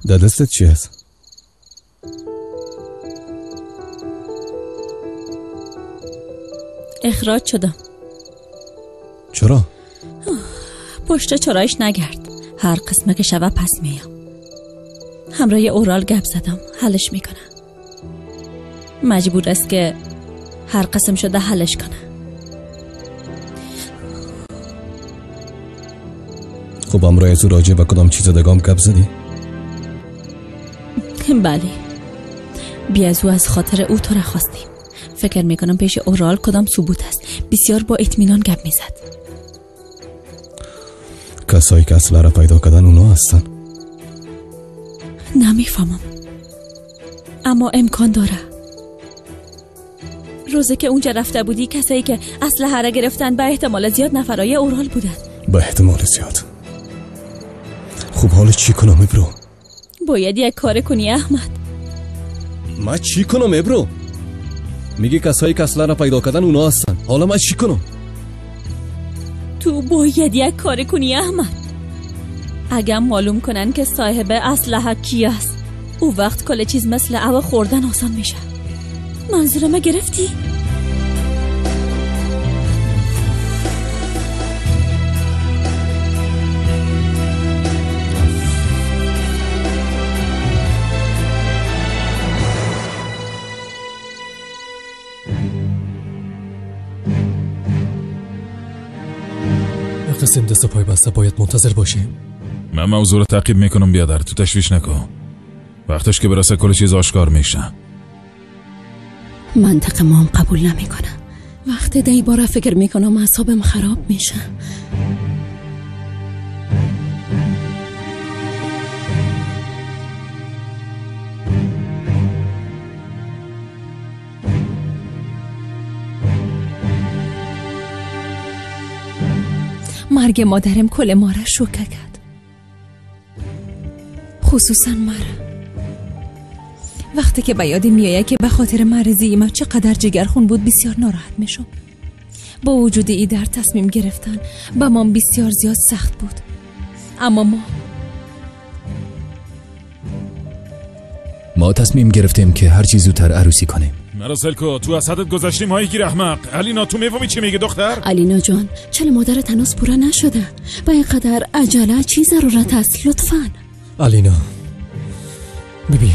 Дар дастат чӣ аст? اخراج شدم. چرا؟ پشت چرایش نگرد. هر قسمه که شوه پس میام. همراه اورال گپ زدم، حلش میکنم. مجبور است که هر قسم شده حلش کنه. خب همراه از او راجع به کدام چیز دگام گپ زدی؟ بله، بی از او از خاطر او تو را خواستیم. فکر میکنم پیش اورال کدام ثبوت است. بسیار با اطمینان گپ میزد. کسایی که اصلا را پیدا کردن اونا هستن. نمیفهمم، اما امکان داره. روزی که اونجا رفته بودی کسایی که اسلحه را گرفتن به احتمال زیاد نفرای اورال بودن. به احتمال زیاد. خب حالا چی کنم ابرو؟ باید یک کار کنی احمد. من چی کنم ابرو؟ میگه کسایی که اسلحه را پیدا کردن اونا هستن. حالا من چی کنم؟ تو باید یک کار کنی احمد. اگر معلوم کنن که صاحب اسلحه کی است، او وقت کل چیز مثل او خوردن آسان میشه. منظورم گرفتی؟ قسم دست پای بسته باید منتظر باشیم. من موضوع رو تعقیب میکنم بیادر، تو تشویش نکن. وقتش که برسه کل چیز آشکار میشه. منطق ما هم قبول نمیکنه. وقتی دی باره فکر میکنم اعصابم خراب میشه. مرگ مادرم کل ما را شوکه کرد، خصوصا مرا. وقتی که به یادم میآید که به خاطر مریضی من چقدر جگرخون بود بسیار ناراحت میشم. با وجود ای در تصمیم گرفتن به ما بسیار زیاد سخت بود، اما ما تصمیم گرفتیم که هر چیز زودتر عروسی کنیم. مرا سلکو، تو از حدت گذشتیم های گیر احمق. علینا تو میفهمی چی میگه دختر؟ علینا جان، چل مادرت هنوز پوره نشده و اینقدر عجله چی ضرورت است؟ لطفاً. علینا ببین،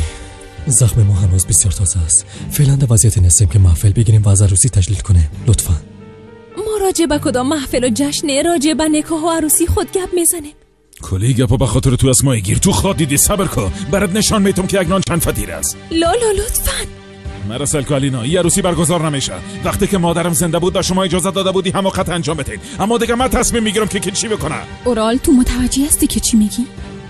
زخم ما هنوز بسیار تازه است. فعلا در وضعیت نیستیم که محفل بگیریم و از عروسی تجلیل کنیم. لطفاً. ما راجع به کدام محفل و جشن، راجع به نکاح و عروسی خود گپ میزنیم. کلی گپا به خاطر تو از ما گیر. تو خود دیدی، صبر کن برات نشان میتم که اگنان چند فتیر است. لالا لطفاً. مرا سلکو علینا، یه عروسی برگزار نمیشه. وقتی که مادرم زنده بود به شما اجازه داده بودی همه خط انجام بدین، اما دیگه من تصمیم میگیرم که چی بکنم. اورال تو متوجه هستی که چی میگی؟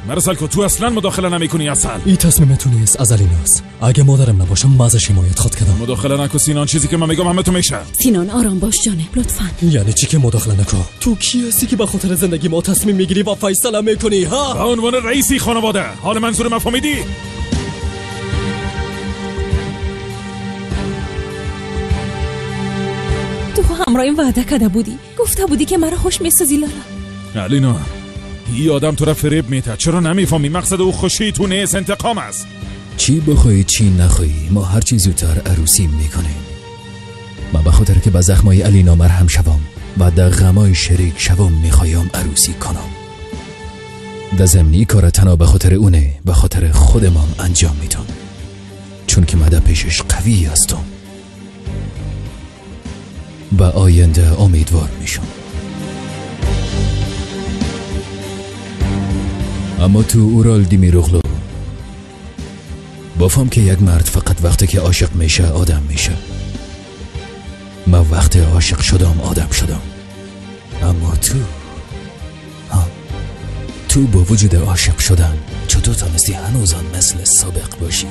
مرا سلکو تو اصلا مداخله نمیکنی. اصلا این تصمیم تو نیست، از علیناست. اگه مادرم نباشم من ازش حمایت خود کردم. مداخله نکن سینان، چیزی که من میگم همه تو میشه. سینان آرام باش جانم، لطفا. یعنی چی که مداخله نکن؟ تو کی هستی که به خاطر زندگی ما تصمیم میگیری و فیصله میکنی؟ ها، به عنوان رئیسی خانواده. حال منظور من فهمیدی؟ تو همراه وعده کرده بودی، گفته بودی که مرا خوش میسازی لالا. علینا، این آدم تو را فریب میده. چرا نمیفهمی مقصد او خوشی تو نیست، انتقام است. چی بخوای چی نخوای، ما هر چی زودتر عروسی میکنیم. من به خاطر که به زخمای علینا مرهم شوم و در غمای شریک شوم میخوایم عروسی کنم. در ضمن کار تنها به خاطر اونه، به خاطر خودمان انجام میدم، چون که من در پیشش قوی هستم. به آینده امیدوار میشم. اما تو اورال دیمیروغلو بفهم که یک مرد فقط وقتی که عاشق میشه آدم میشه. من وقتی عاشق شدم آدم شدم، اما تو ها، تو با وجود عاشق شدن چطور تانستی هنوزم مثل سابق باشی؟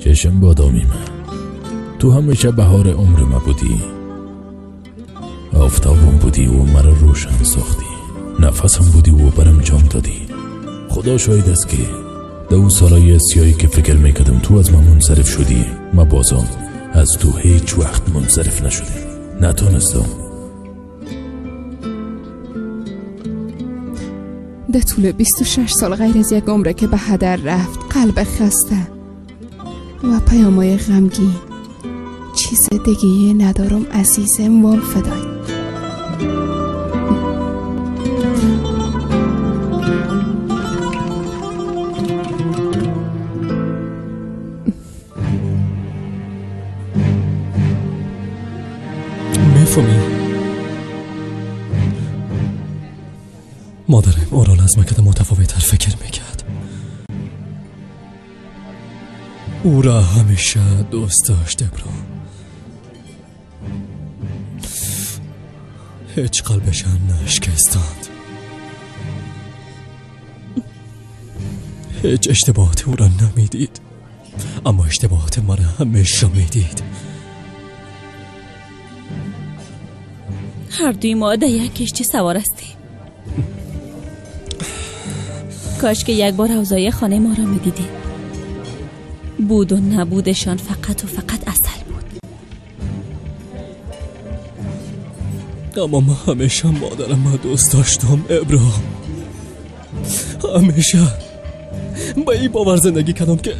چشم بادامی من، تو همیشه بهار عمر ما بودی، آفتابم بودی و مرا روشن ساختی، نفسم بودی و برم جان دادی. خدا شاهد است که در اون سالای سیاهی که فکر میکردم تو از من منصرف شدی، ما بازم از تو هیچ وقت منصرف نشدیم، نتونستم. در طول 26 سال غیر از یک عمره که به هدر رفت، قلب خسته و پیامای غمگین، چیز دیگه ندارم عزیزم وام فدای. میفهمی؟ مادرم اورال از مکت متفاوت‌تر فکر میکرد. او را همیشه دوست داشت ابرا. هیچ قلبش نشکستند. هیچ اشتباهات او را نمیدید، اما اشتباهات مرا همیشه میدید. هر دوی ما در یک کشتی سوار هستیم. کاش که یک بار اوضاع خانه ما را میدیدیم. بود و نبودشان فقط و فقط عسل بود. اما من همیشه مادرم ما دوست داشتم ابرا. همیشه با این باور زندگی کردم که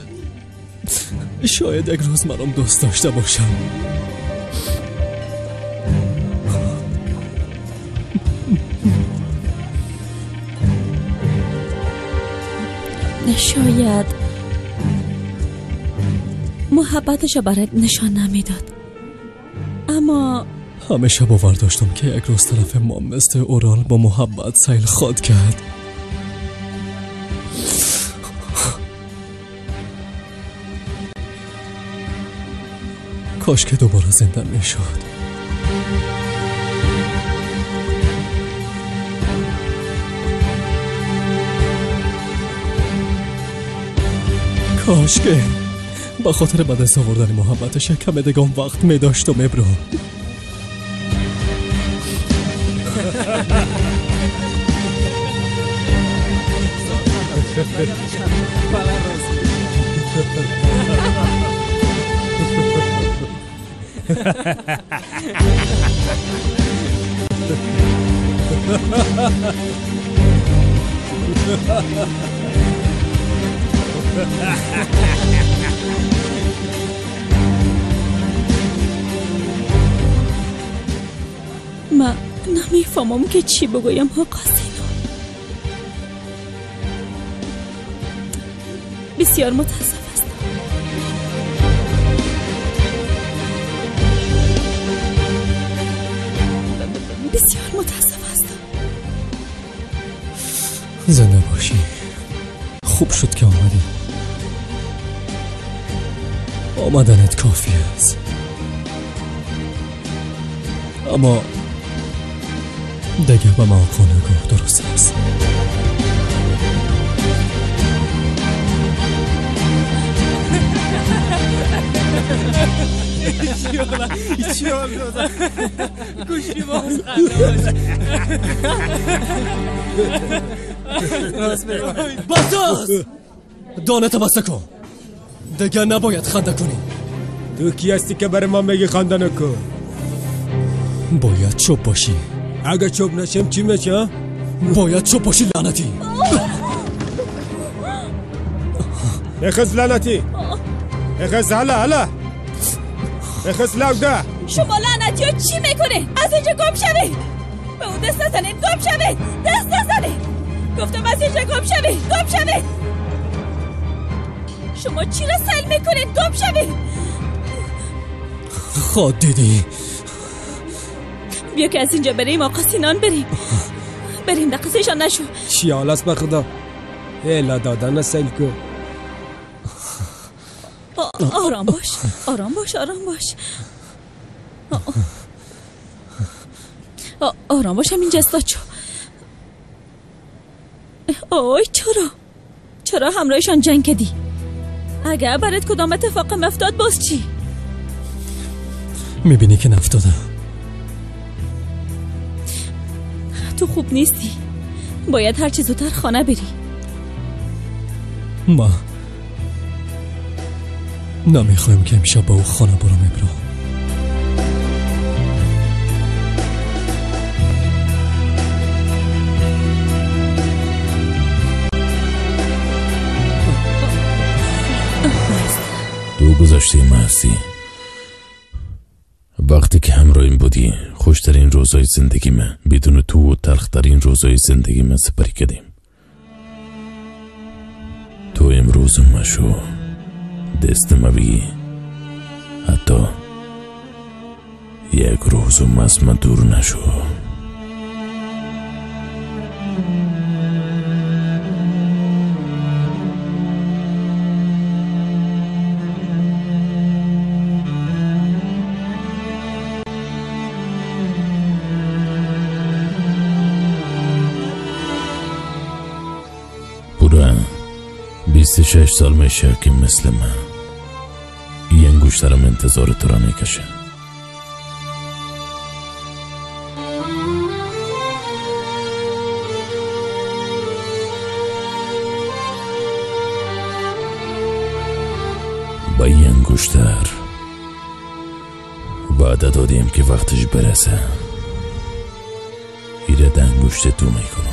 شاید یک روز منم دوست داشته باشم. شاید محبتش برات نشان نمیداد، اما همیشه باور داشتم که یک روز طرف ما مثل اورال با محبت سیل خواد کرد. کاش که دوباره زنده میشد. کاش که با خاطر به دست آوردن محبتش کم دیگه وقت می داشتم ابرا. من نمیفهمم که چی بگویم آقا سینا. بسیار متاسف هستم. بسیار متاسف هستم. زنده باشی. خوب شد که آمدی. آمدنت کافی است. اما دیگه به ما آقا نگاه درست است. بس است! دانه بسته کن. دیگه نباید خنده کنی. تو کی هستی که برای ما میگی خنده نکن؟ باید چوب باشی. اگه چوب نشم چی میشه؟ باید چوب باشی لعنتی. اخز لعنتی. اخز هلا هلا. اخز لوده. شما لعنتی ها چی میکنه؟ از اینجا گم شوید. به اون دست نزنید. گم شوید. دست نزنید. گفتم از اینجا گم شوید. گم شوید. شما چی را سیل میکنید؟ گم شوید. خود دیدی. بیا که از اینجا بریم آقا سینان، بریم بریم دقیقشان نشو. چی حال است به خدا؟ ایلا دادن سیل کو. آرام باش آرام باش آرام باش آرام باش. همینجا استاد شو. آی چرا همراهشان جنگ کردی؟ اگر برات کدام اتفاق افتاد باز چی؟ میبینی که نفتاده. تو خوب نیستی، باید هرچی زودتر خانه بری. ما نمیخوایم که امشب با او خانه برم ابرا. تو گذشته ما هستی. وقتی که همراهیم بودی خوشترین روزای زندگی من، بدون تو و تلخترین روزای زندگی من سپری کردیم. تو امروز مشو دست ما بگی، حتی یک روز از من دور نشو. پورا 26 سال میشه که مثل من این انگشترم انتظار تو را میکشه. با این انگشتر وعده دادیم که وقتش برسه ایره ده انگشت تو میکنم.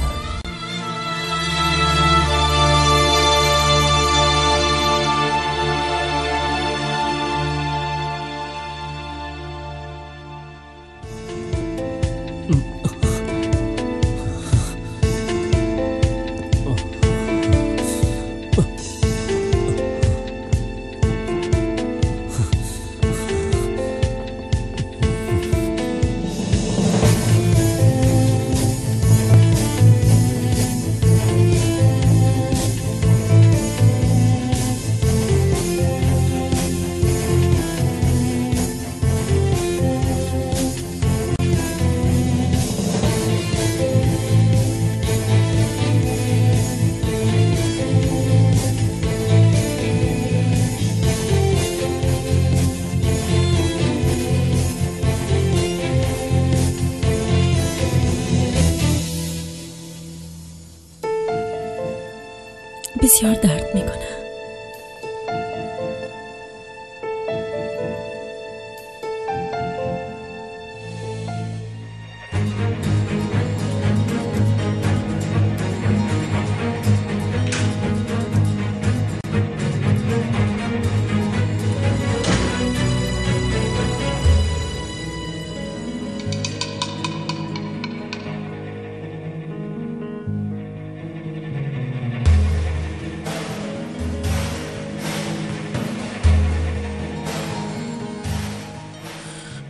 بسیار درد میکنه.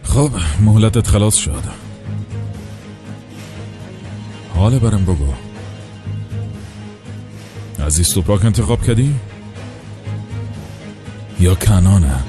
خب مهلتت خلاص شد. حالا برم بگو، عزیز توپراک انتخاب کردی یا کنانه؟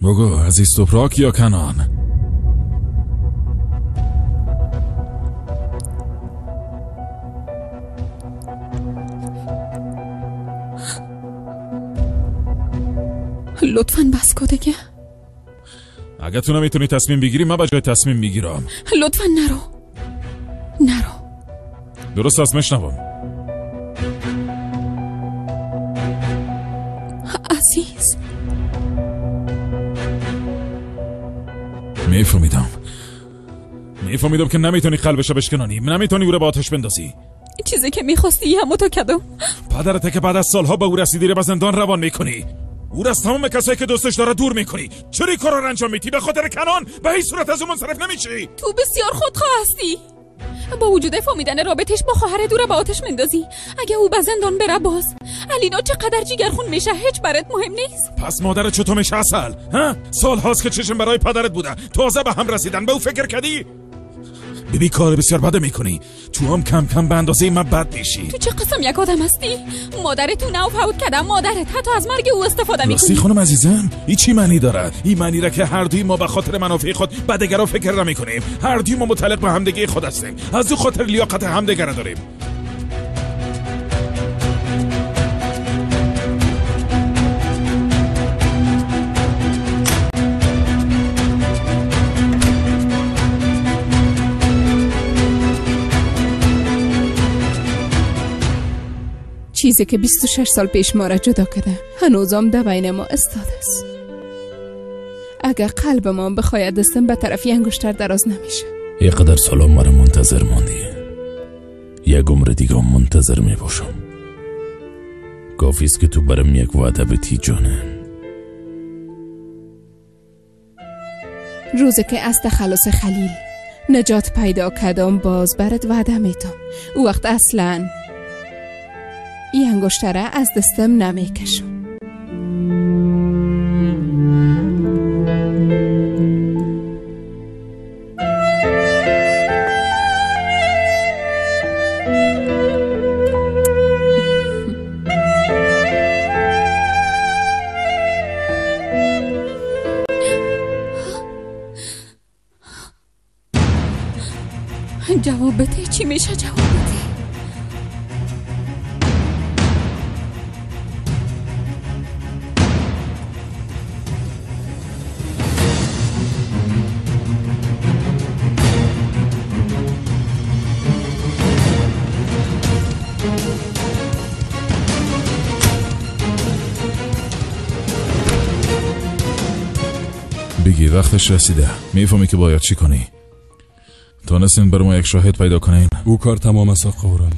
بگو عزیز توپراک یا کنان؟ لطفاً بس کن دیگه. اگه تو نمیتونی تصمیم بگیری من به جای تصمیم میگیرم. لطفاً نرو نرو. درست است، میشنوم. عزیز میفهمیدم که نمیتونی قلبشو بشکنانی، نمیتونی او رو به آتش بندازی. چیزی که میخواستی همو تو کدوم. پدرت که بعد از سالها به او رسیدی رو به زندان روان میکنی، او را از تمام کسایی که دوستش داره دور میکنی. چرا این کارا رو انجام میدی؟ به خاطر کنان به هیچ صورت از او منصرف نمیشی. تو بسیار خودخواه هستی. با وجود فهمیدن رابطش با خواهر دوره به آتش مندازی. اگه او به زندان بره باز علینا چقدر جیگرخون میشه هیچ برات مهم نیست. پس مادرت چطور میشه عسل؟ ها؟ سال هاست که چشم برای پدرت بوده، تازه به هم رسیدن، به او فکر کردی؟ بیبی کار بسیار بده میکنی. تو هم کم کم به اندازه من بد میشی. تو چه قسم یک آدم هستی؟ مادرت تو نو فوت کرده، مادرت حتی از مرگ او استفاده میکنی. راستی خانم عزیزم، این چی معنی داره؟ این معنی را که هر دوی ما به خاطر منافع خود به دیگران فکر نمیکنیم. هر دوی ما متعلق به همدیگه خود هستیم، از او خاطر لیاقت همدیگه را داریم. چیزی که 26 سال پیش ما را جدا کرده هنوزم در بین ما استاده است. اگر قلب ما بخواید دستم به طرفی انگشتر دراز نمیشه. یه قدر سالم مرا منتظر ماندی، یک عمر دیگه منتظر می باشم. کافی است که تو برم یک وعده بدی جانه. روزی که از تخلص خلیل نجات پیدا کردم باز برات وعده میتم. او وقت اصلا این انگشتره از دستم نمیکشم. جواب بده، چی میشه جواب بده؟ بگی وقتش رسیده، میفهمی که باید چی کنی. تونستین بر ما یک شاهد پیدا کنین؟ او کار تمام است آقا اورال.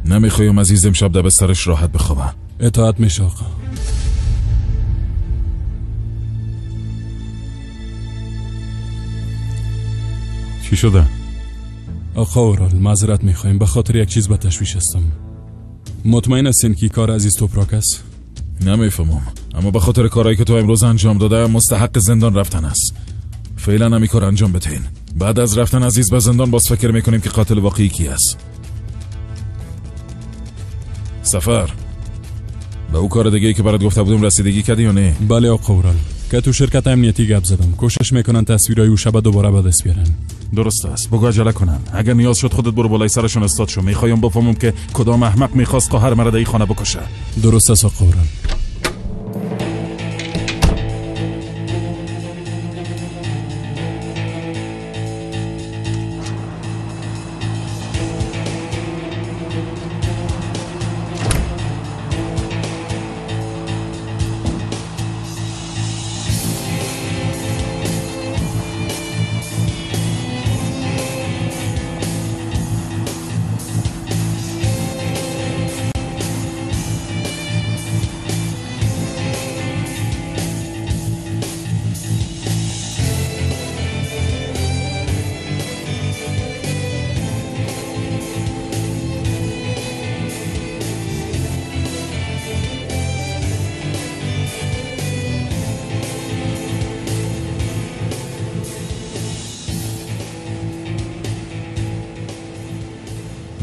نمیخوایم عزیز امشب در بسترش راحت بخوابه. اطاعت میشه آقا. چی شده؟ آقا اورال معذرت میخوایم، به خاطر یک چیز به تشویش هستم. مطمئن هستین که کار عزیز توپراک است؟ نمیفهمم، اما به خاطر کارهایی که تو امروز انجام داده مستحق زندان رفتن است. فعلا همین کار انجام بدین. بعد از رفتن عزیز به زندان باز فکر میکنیم که قاتل واقعی کی است. سفر، به او کار دیگه ای که برات گفته بودم رسیدگی کردی یا نه؟ بله آقا اورال، که تو شرکت امنیتی گپ زدم. کوشش میکنن تصویرای او شب دوباره به دست بیارن. درست است، بگو عجله کنن. اگر نیاز شد خودت برو بالای سرشون استاد شو. میخوایم بفهمم که کدام احمق میخواست خواهر مرا در این خانه بکشه. درست است آقا اورال.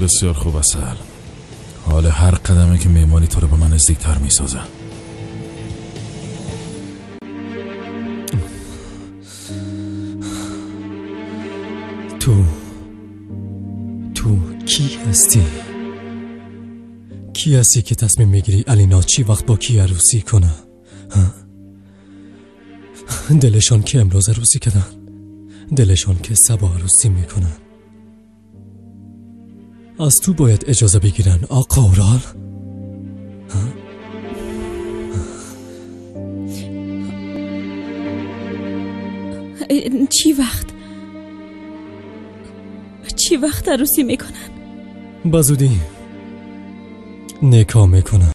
بسیار خوب عسل. حال هر قدمه که میمانی تو رو به من نزدیکتر میسازه. تو کی هستی؟ کی هستی که تصمیم میگیری علینا چی وقت با کی عروسی کنه؟ دلشان که امروز عروسی کردن، دلشان که صبا عروسی میکنن. از تو باید اجازه بگیرن آقا اورال؟ چی وقت؟ چی وقت عروسی میکنن؟ بزودی نکاح میکنن.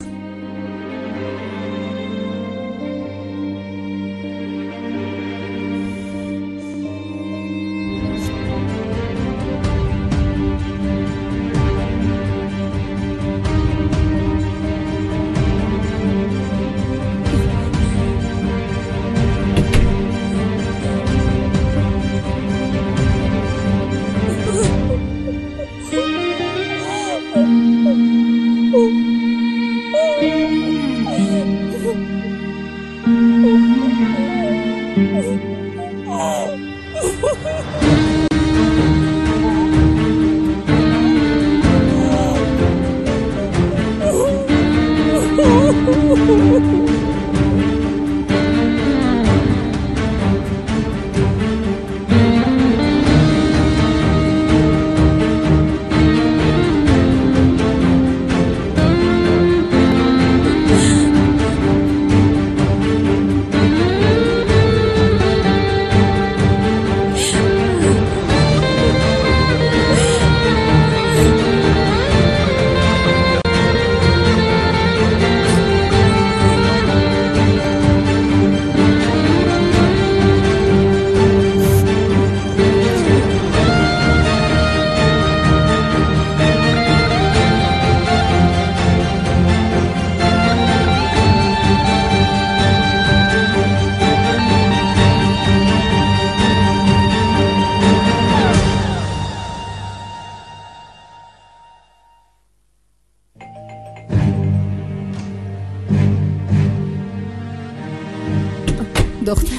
دخترم.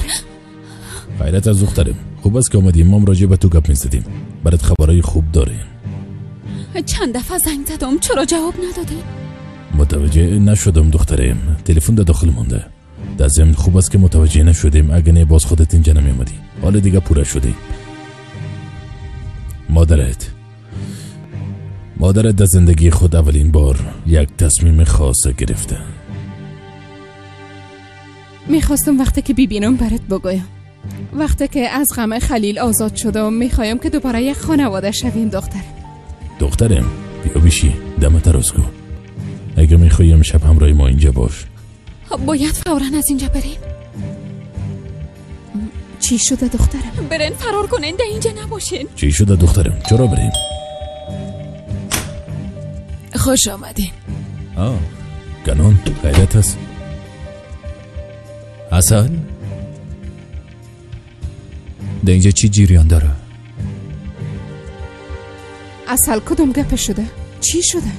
غیرت از دخترم. خوب است که آمدیم، ما راجع به تو گپ میزدیم. برات خبرای خوب داریم. چند دفعه زنگ زدم، چرا جواب ندادی؟ متوجه نشدم دخترم، تلفن در داخل مونده. در ضمن خوب است که متوجه نشدیم، اگه نه باز خودت اینجا نمیومدی. حالا دیگه پوره شدی. مادرت در زندگی خود اولین بار یک تصمیم خاص گرفته. میخواستم وقتی که ببینم برات بگویم. وقتی که از غم خلیل آزاد شدم میخوایم که دوباره یک خانواده شویم. دخترم دخترم بیا بیشی دمت راست کن. اگه میخوای امشب همراه ما اینجا باش. باید فورا از اینجا بریم. چی شده دخترم؟ برن فرار کنین، ده اینجا نباشین. چی شده دخترم؟ چرا بریم؟ خوش آمدین. گنان غیرت است. حسن در اینجا چی جریان داره؟ اصل کدوم گپ شده؟ چی شده؟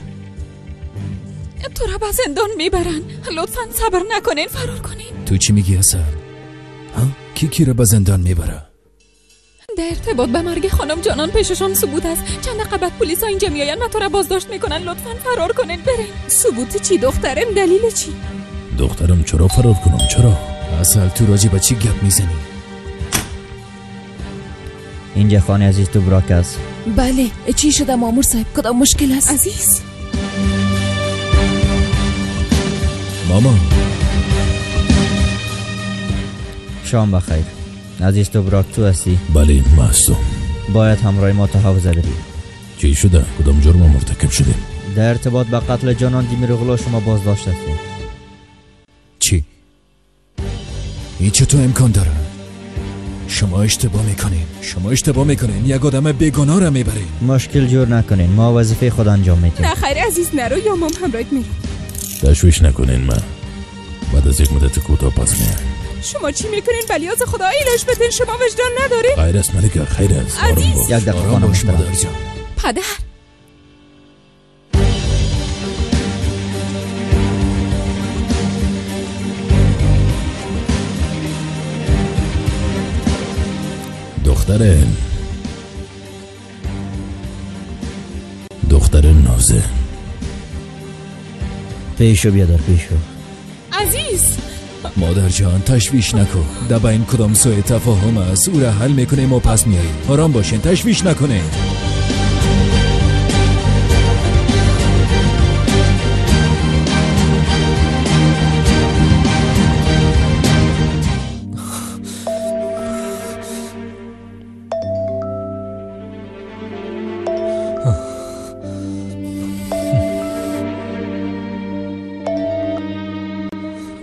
تو را به زندان میبرن. لطفا صبر نکنین، فرار کنین. تو چی میگی اصل؟ ها؟ کی را به زندان میبره؟ در ارتباط به مرگ خانم جانان پیششان ثبوت است. چند دقیقه بعد پلیس ها اینجا میآیند و تو را بازداشت میکنن. لطفا فرار کنین، برین. ثبوت چی دخترم؟ دلیل چی؟ دخترم چرا فرار کنم؟ چرا؟ اصل تو راجع به چی گپ میزنی؟ اینجا خانه عزیز تو براک است. بله. چی شده مامور صاحب؟ کدام مشکل است؟ عزیز ماما شام بخیر. عزیز تو براک تو هستی؟ بله ما هستم. باید همراه ما تا حوزه بری. چی شده؟ کدام جرم مرتکب شده؟ در ارتباط با قتل جانان دیمیرغلو شما بازداشت هستید. چی؟ این چطور امکان داره؟ شما اشتباه میکنین. شما اشتباه میکنین. یک آدم بیگناه را میبرین. مشکل جور نکنین، ما وظیفه خود انجام میدیم. نه خیر عزیز نرو، یا مام همراهت میرم. تشویش نکنین، من بعد از یک مدت کوتاه پس میام. شما چی میکنین؟ بلیاز خدا ایلاش بدین، شما وجدان ندارین. خیر است ملکه، خیر است. عزیز یک دقیقه خانم باش مادر جان. پدر دختر نازه. پیشو بیادر، پیشو. عزیز مادر جان تشویش نکن. دبا این کدام سوء تفاهم است، او را حل میکنیم و پس میاییم. آرام باشین، تشویش نکنین.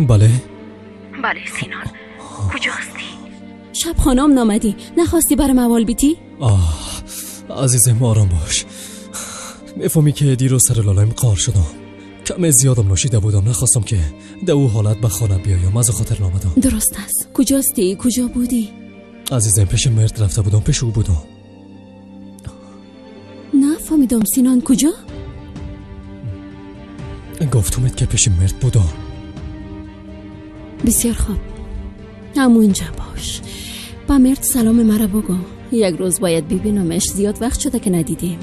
بله بله سینان کجاستی؟ شب خانم نامدی، نخواستی برام اول بیتی؟ آه عزیزم آرام باش. میفهمی که دیروز سر لالایم قار شدم، کم زیادم نوشیده بودم، نخواستم که در او حالت به خانه بیایم، از خاطر نامدم. درست است. کجاستی؟ کجا بودی؟ عزیزم پیش مرد رفته بودم، پیش او بودم. نفهمیدم سینان کجا؟ گفتمت که پیش مرد بودم. بسیار خوب، همونجا باش. با مرد سلام مرا بگو. یک روز باید ببینمش، زیاد وقت شده که ندیدیم.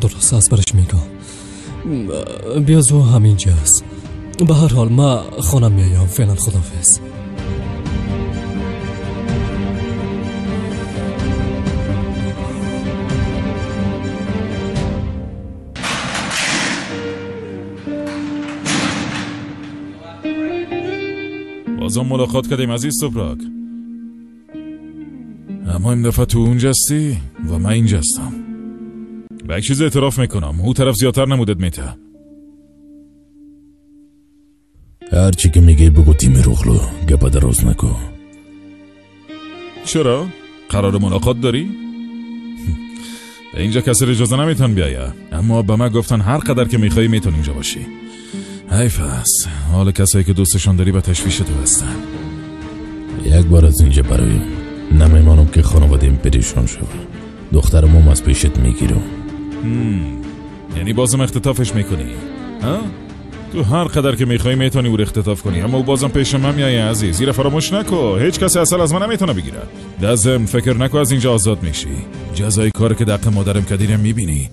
درست است، برش میگم. بیازو همینجاست. به هر حال ما خانم میایم. فعلا خداحافظ. بازم ملاقات کردیم عزیز توپراک. اما این دفعه تو اونجاستی و من اینجا هستم. به یک چیز اعتراف میکنم، او طرف زیادتر نمودت میته. هرچی که میگی بگو تیمیروغلو، گپ دراز نکن. چرا؟ قرار ملاقات داری؟ به اینجا کسی اجازه نمیتون بیایه، اما به من گفتن هر قدر که میخوایی میتون اینجا باشی. حیف است حال کسایی که دوستشان داری به تشویش تو هستن. یک بار از اینجا برایم نمیمانم که خانوادیم پریشان شود. دخترم از پیشت میگیرم. یعنی بازم اختطافش میکنی؟ ها؟ تو هر قدر که میخوای میتونی او رو اختطاف کنی، اما او بازم پیش من میای عزیز. زیرا فراموش نکو هیچ کسی اصل از من نمیتونه بگیره. دزم فکر نکو از اینجا آزاد میشی. جزای کار که دق مادرم کدیرم میبینی.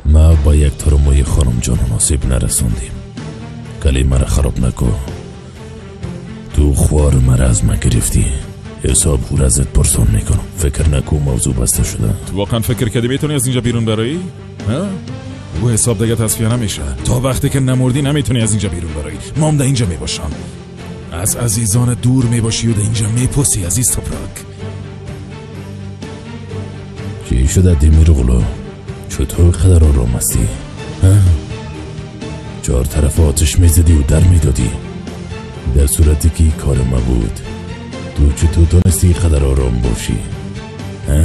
ما با یک ترموی خانم جان مناسب نرسوندیم. کلی مرا خراب نکو. تو خوار مرا از من گرفتی. حساب خور ازت پرسان میکنم. فکر نکو موضوع بسته شده. تو واقعا فکر کردی میتونی از اینجا بیرون برایی؟ ها؟ او حساب دیگه تصفیه نمیشه. تا وقتی که نمردی نمیتونی از اینجا بیرون برایی. ما هم در اینجا میباشم. از عزیزان دور میباشی و در اینجا میپوسی عزیز توپراک. چی شده دیمیرغلو؟ چطور قدر آرام هستی؟ ها؟ چهار طرف آتش میزدی و در میدادی، در صورتی که کار ما بود. تو چطور تونستی قدر آرام باشی؟ ها؟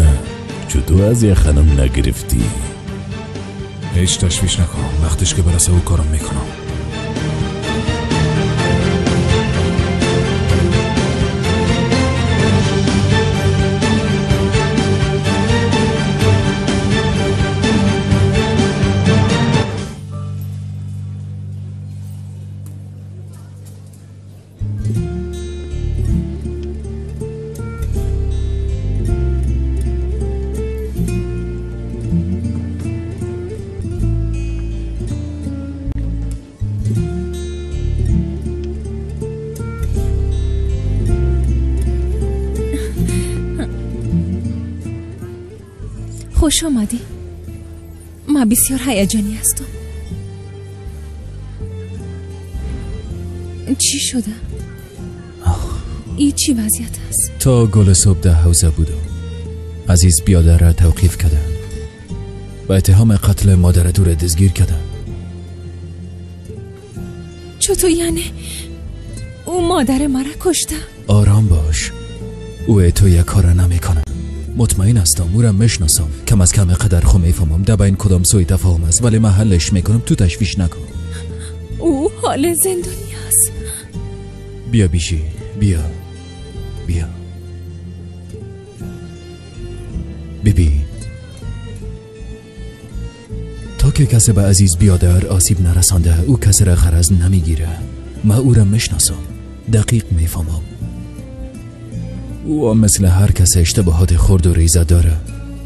چطور از یه خانم نگرفتی؟ هیچ تشویش نکن، وقتش که برسه او کارم میکنم. خوش آمدی. من بسیار هیجانی هستم. چی شده؟ ای چی وضعیت است؟ تا گل صبح در حوزه بودم. عزیز بیادر را توقیف کردن. با اتهام قتل مادر تو را دستگیر کردن. چطور یعنی؟ او مادر مرا کشته؟ آرام باش. او تو یک کار نمیکنه. مطمئن هستم او را میشناسم. کم از کم قدر خو میفهمم در بین کدام سوی تفاهم است، ولی من حلش میکنم. تو تشویش نکن. او حال زندانی است. بیا بیشی، بیا بیا. ببین، تا که کسی به عزیز بیادر آسیب نرسانده او کسی را غرض نمیگیره. من او را میشناسم، دقیق میفهمم. او مثل هر کس اشتباهات خرد و ریزه داره،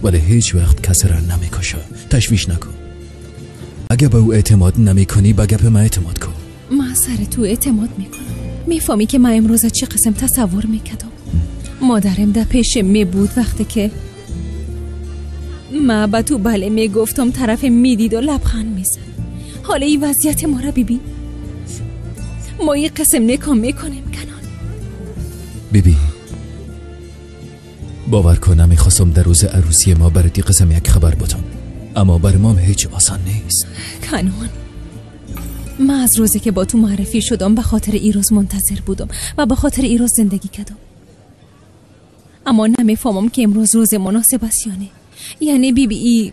ولی هیچ وقت کسی را نمیکشه. تشویش نکن. اگه به او اعتماد نمیکنی به گپ من اعتماد کن. من سر تو اعتماد میکنم. میفهمی که من امروز چه قسم تصور میکردم. مادرم در پیش می بود وقتی که من به تو بله میگفتم، طرف میدید و لبخند میزد. حالا این وضعیت ما را ببین. ما یه قسم نکام میکنیم کنان. ببین، باور کن نمیخواستم در روز عروسی ما برای دی قسم یک خبر بودم، اما بر ما هیچ آسان نیست. کنان، من از روزی که با تو معرفی شدم به خاطر ای روز منتظر بودم و به خاطر ای روز زندگی کردم، اما نمیفهمم که امروز روز مناسب است یا نه. یعنی بی بی ای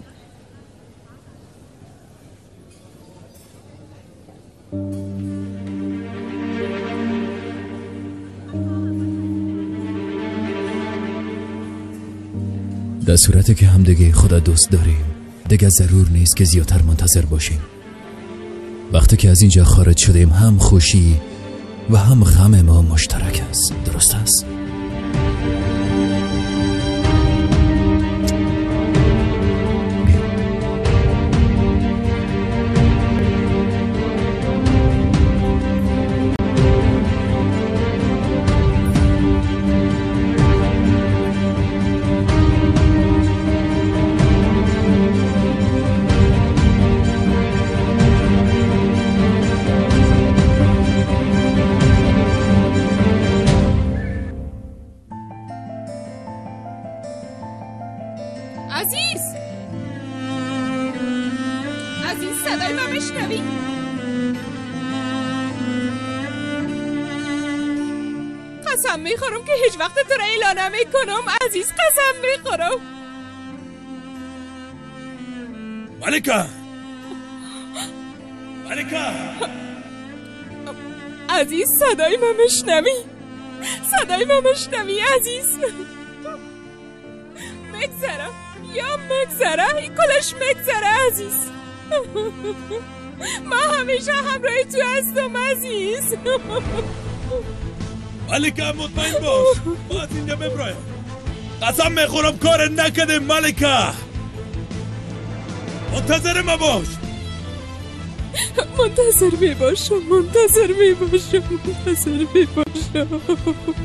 در صورتی که همدیگه خدا دوست داریم دیگه ضرور نیست که زیادتر منتظر باشیم. وقتی که از اینجا خارج شدیم هم خوشی و هم غم ما مشترک است. درست است؟ قسم میخورم که هیچ وقت تو را اعلان نمیکنم عزیز، قسم میخورم. ملکه، ملکه، عزیز صدای من میشنوی؟ صدای من میشنوی عزیز؟ مگذره یا مگذره، این کلش مگذره عزیز. من همیشه همراه تو هستم عزیز. ملکه مطمئن باش ما از اینجا ببرایم. قسم میخورم کار نکردیم ملکه. منتظر ما باش. منتظر می باشم، منتظر می باشم، منتظر می باشم. منتظر می باشم.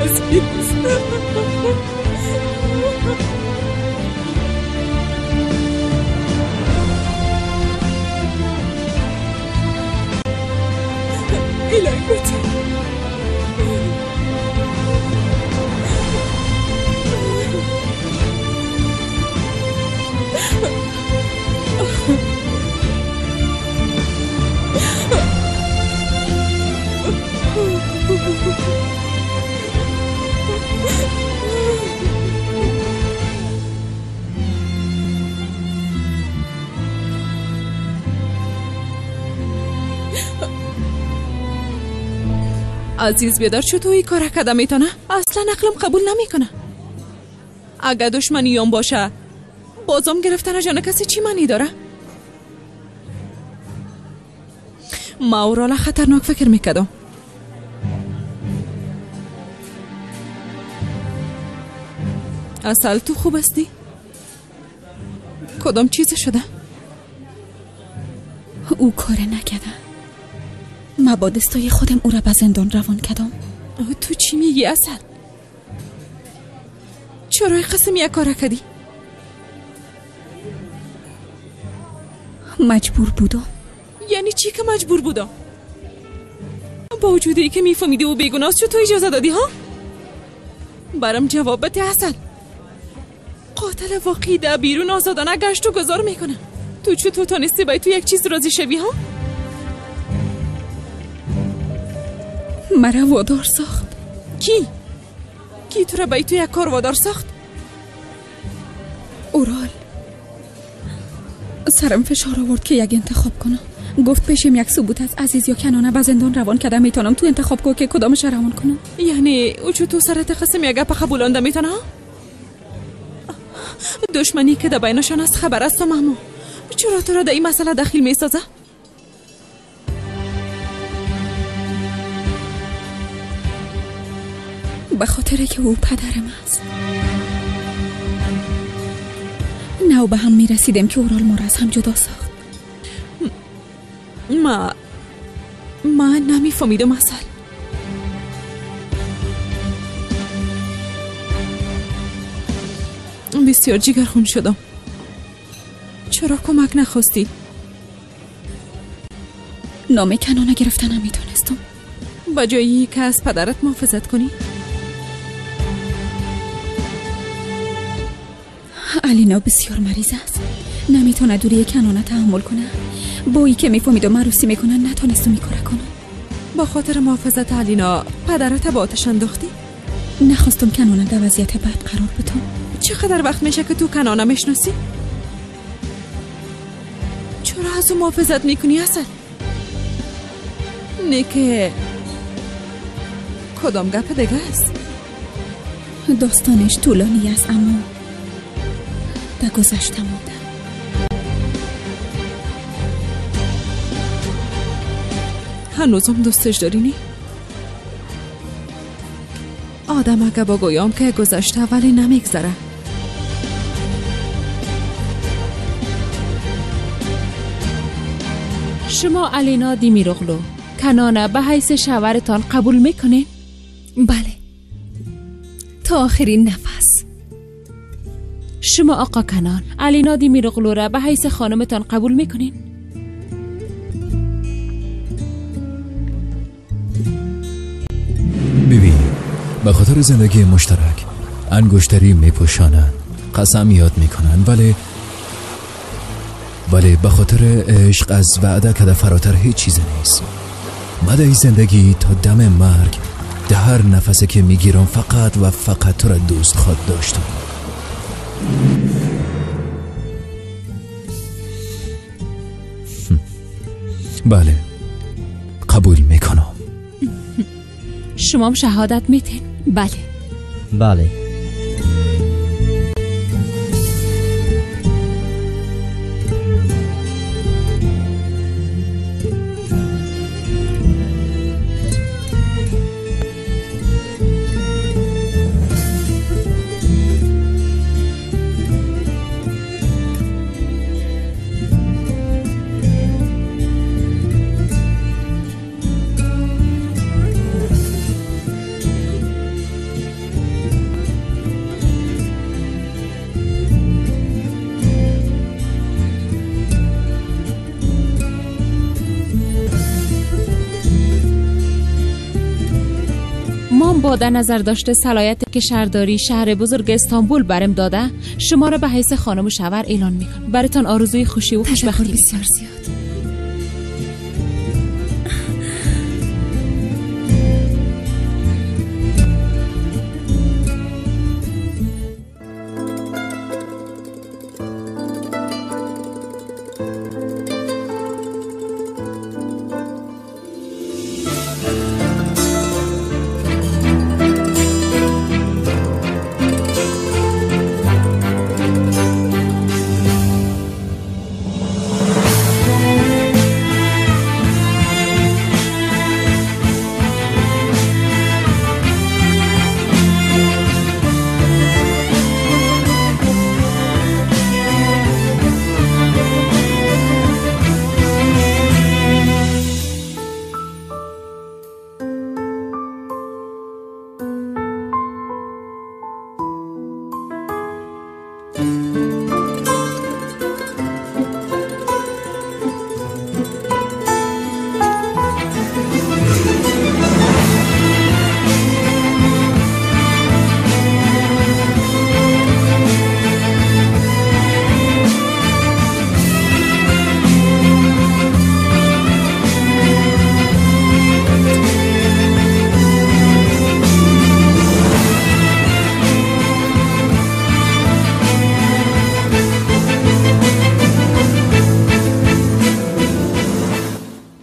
عزیز. الهی بده. عزیز بیدار چطور این کار کده میتونه؟ اصلا عقلم قبول نمیکنه. اگه دشمنیام باشه بازم گرفتن جان کسی چی معنی داره؟ ما اورالا خطرناک فکر میکردم. اصل تو خوب هستی؟ کدام چیز شده؟ او کار نکرده. ما با دستای خودم او را به زندان روان کردم. تو چی میگی اصل؟ چرا قسم یک کار کردی؟ مجبور بودم. یعنی چی که مجبور بودم؟ با وجود ای که میفهمیدی او بیگناه است چطور اجازه دادی ها؟ برام جواب بده اصل. قاتل واقعی در بیرون آزادانه گشت و گذار میکنه. تو چطور تانستی باید تو یک چیز راضی شوی ها؟ مرا وادار ساخت. کی؟ کی تو را باید تو یک کار وادار ساخت؟ اورال. سرم فشار آورد که یک انتخاب کنم. گفت پیشم یک ثبوت از عزیز یا کنانه به زندان روان کردم میتونم تو انتخاب کو که کدامش روان کنم. یعنی او چطور سرت قسم یک گپ قبولانده میتونه؟ دشمنی که در بینشان است خبر است و مهمو چرا تو را در این مسئله دخیل میسازه؟ به خاطر که او پدرم است. نه به هم میرسیدیم که اورال ما را از هم جدا ساخت. ما نمیفهمیدم اصلا. بسیار جگرخون شدم. چرا کمک نخواستی؟ نام کنانه گرفتن نمیتونستم. با جایی که از پدرت محافظت کنی؟ علینا بسیار مریض است. نمیتونه دوری کنانه تحمل کنه. با ای که میفهمید و عروسی میکنن نتونستم این کار کنم. با خاطر محافظت علینا پدرت با آتش انداختی؟ نخواستم کنانه در وضعیت بد قرار بدم. چقدر وقت میشه که تو کنانه میشناسی؟ چرا از او محافظت میکنی اصلا؟ نه که کدام گپ دیگه است؟ داستانش طولانی است اما در گذشته مونده. هنوزم دوستش داری نی؟ آدم اگه با گویام که گذشته ولی نمیگذره. شما علینا دیمیروغلو کنانه به حیث شوهرتان قبول میکنین؟ بله، تا آخرین نفس. شما آقا کنان علینا دیمیروغلو را به حیث خانمتان قبول میکنین؟ ببین، به خاطر زندگی مشترک انگشتری میپوشانند، قسم یاد میکنن، ولی به خاطر عشق از وعده کده فراتر هیچ چیز نیست. مده زندگی تا دم مرگ در هر نفسی که میگیرم فقط و فقط تو را دوست خواد داشتم. بله قبول میکنم. شما هم شهادت میتین؟ بله. بله. با در نظر داشته صلاحیتی که شهرداری شهر بزرگ استانبول برم داده، شما را به حیث خانم و شوهر اعلان میکنم. براتان آرزوی خوشی و خوشبختی. بسیار زیاد.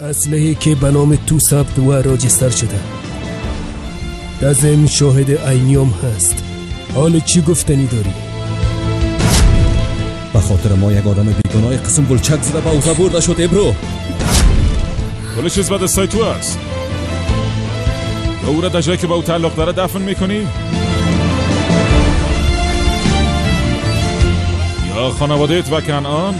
اسلحه که به نام تو ثبت و راجستر شده، در ضمن شاهد عینیام هست. حال چی گفتنی داری؟ به خاطر ما یک آدم بیگناه قسم بلچک زده به اوزا برده شد. ابرو کل چیز به دستای تو است. او را در جایی که به او تعلق داره دفن میکنی یا خانوادهت و کنعان